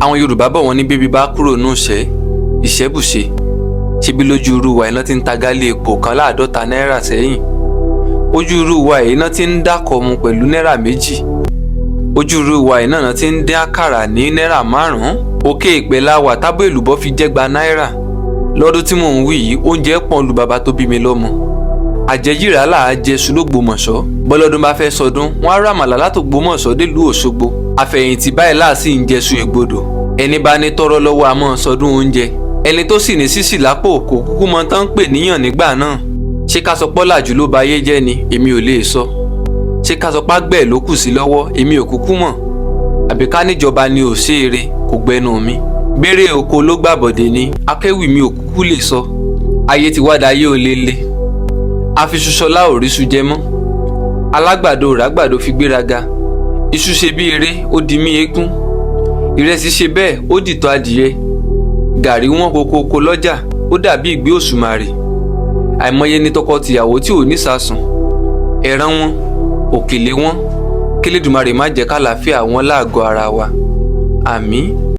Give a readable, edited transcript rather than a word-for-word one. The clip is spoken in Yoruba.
Àwọn Yorùbá bọ̀, wọ́n ní bébí bá kúrò nù ìṣẹ́, ìṣẹ́bùṣe. Ṣebí lójú irú wa iná ti ń ta gálí epo kan 50 náírà sẹ́yìn? Ojú irú wa iná ti ń dákọ̀ mu pẹ̀lú náírà 2. Ojú irú wa iná náà ti ń dín àkàrà ní náírà 5. Òkè ìpẹ́ la wà tábọ̀ èlùbọ́ fi jẹ́gba náírà. Lọ́dún tí mò ń wí yìí, oúnjẹ pọ̀n lu bàbá tó bí mi lọ́mọ. Àjẹjìrà là á jẹ lÓgbómọ̀ṣọ́. Bọ́lọ́dún bá fẹ́ sọdún, wọ́n á ràmàlà látÒgbómọ̀ṣọ́ délùú Òṣogbo. Àfẹ̀yìntì báyìí láàsì ń jẹṣu ègbodò. Ẹni bá ní tọ́rọ́ lọ́wọ́ a máa sọdún oúnjẹ. Ẹni tó sì ní sísì lápò kò kúkú mọ tán ń pè níyàn nígbà náà. Ṣé ká sọ pọ́làjú ló ba ayé jẹ́ ni? Èmi ò lè sọ. Ṣé ká sọ págbẹ́ ló kù sí lọ́wọ́? Èmi ò kúkú mọ̀. Àbí ká níjọba ni ò ṣe kò gbẹnu mi. Bèrè oko ló gbàbọ̀dé ni akéwì, mi ò kúkú lè sọ. Ayé ti wá dayé olele. Àfiṣuṣọlá ò ríṣu jẹ mọ́. Alágbàdo ràgbàdo fi gbéraga. Iṣu ṣe bí eré, ó di mí eégún. Ìrẹsì ṣe bẹ́ẹ̀, ó dìtọ̀ adìyẹ. Gàrí wọn kokoko lọ́jà, ó dàbí ìgbé òṣùmàrè. Àìmọye ní tọkọ-tìyàwó tí ò ní sàsùn. Ẹran wọn, òkèlè wọn. Kélédùmarè má jẹ́ kálàáfíà wọn láàgọ́ ara wa. Àmín.